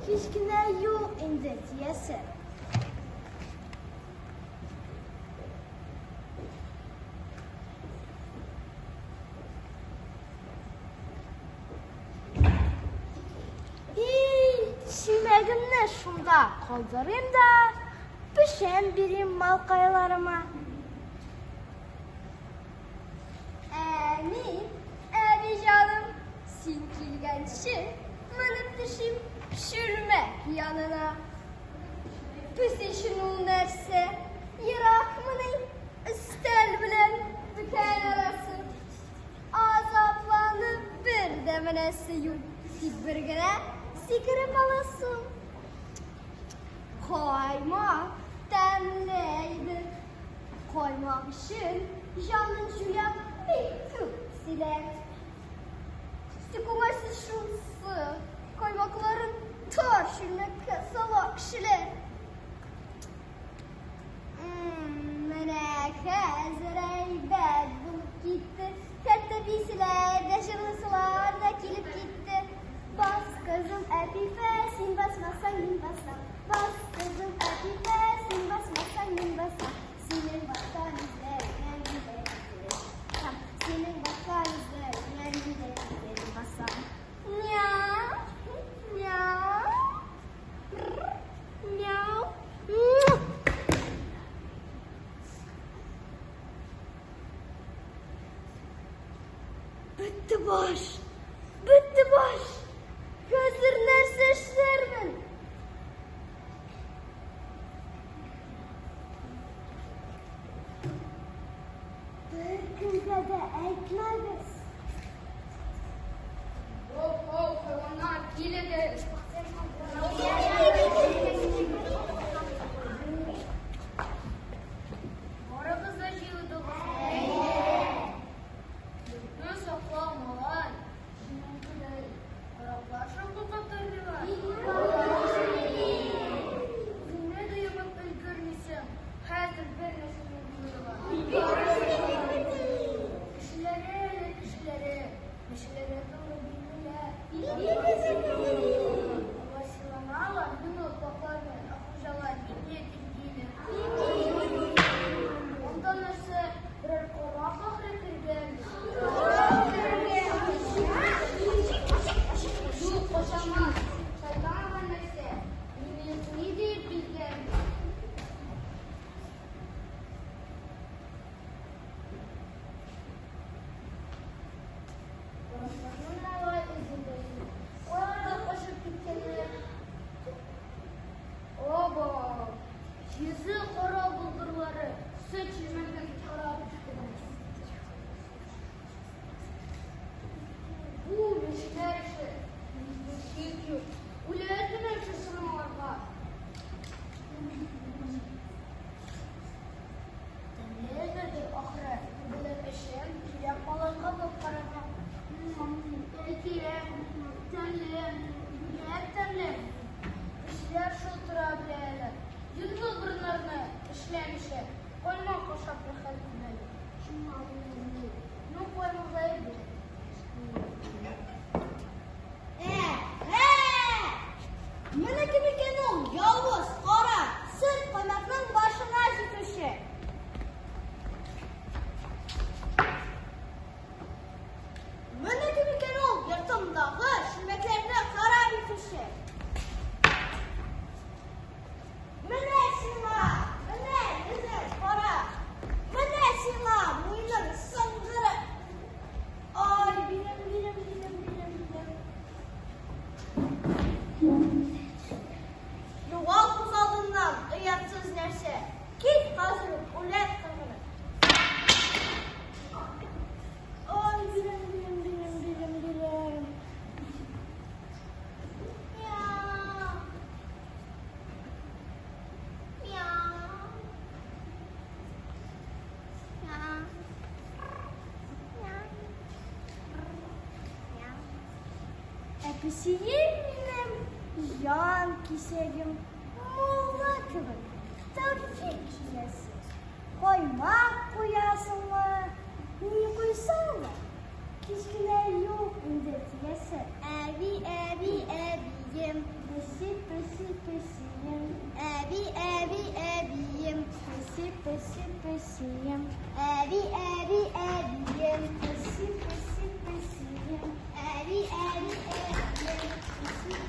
Кечкенә юк инде диясе. И, чиләгемне шунда калдырыйм да, печән бирим малкайларыма. Әни, әби җаным, син килгәнче менеп төшим чүлмәк янына. Без өчен ул нәрсә, еракмыни өстәл белән бүкән арасы. Азапланып бер дә менәсе юк, тик бер генә сикереп аласың. Каймак тәмле иде. Каймак өчен җанын җуя бик күп песиләр. Тик уңайсыз шунысы, каймакларын тар чүлмәккә сала кешеләр. Менә хәзер әйбәт булып китте. Хәтта песиләр дә, җырлысылар да килеп китте. Бас, кызым, Әфифә, син басмасаң, мин басам. Бас, кызым, Әфифә, син басмасаң, мин басам. Синең баскан эзләреңә мин дә китереп басам. Синең баскан эзләреңә мин дә китереп басам. Мяу, мяу, мяу. Бетте баш! Бетте баш! Хәзер нәрсә эшләрмен? Беркемгә дә әйтмәгез. Оп-оп, хайваннар, килегез! Барыгыз да җыелдыгыз. Йортны сакла, малай. Синеңкедәй караклар шакы катырдылар. Үзеңне дә ябып өлгермисең, хәзер бер нәрсәне булырга. Кешеләре әле кешеләре, кешеләре туры белмиләр. Алар сыйланалар, йонлы колаклар белән, ә хуҗалар итле тиргиле. Анда нәрсә, берәр карак ахры кергән? Юк, качамас. Шайтан алган нәрсә. Мине ни диеп белгән? Каракларның алай үзе дә юк. Кайларда качып киткәннәр? Оба! Йөзе кара булдырлары сөт чүлмәген карап иттеләр. Бу мәчеләр эше. Бездә шик юк. Үлә генә аларга. Тәмледер ахры. Белер өчен кирәк малайга булып карарга. Кирәк, тәмле, бигрәк тәмле. Кешеләр шул тора беләләр. Йонлы борыннарны эшләмичә, каймак ашап рәхәтләнәләр. Ну, каймак әйбәт. Менә кем икән ул, явыз, кара, сөт каймакның башына җитүче. Менә кем икән ул, йортымдагы чүлмәкләрне харап итүче. Менә сиңа, менә йөзең кара. Менә сиңа муеның сыңгыры. Ай, билем, билем, билем, билем, билем. Югал күз алдымнан, оятсыз нәрсә. Кит хәзер үк, үләт кыргыны. Ай, билем, билем, билем, билем, билем. Мяу. Мяу. Мяу. Мяу. Ә песием минем җан кисәгем, мулла кебек тәүфик иясе. Каймак куясыңмы, ни куйсаң да, кечкенә юк инде диясе. Әби, әби, әби. әбием. Песи, песи, песием. Әби, әби, әбием. Песи, песи, песием. Әби, әби, әбием. Песи, песи, песием. Әби, әби, әбием. Песи,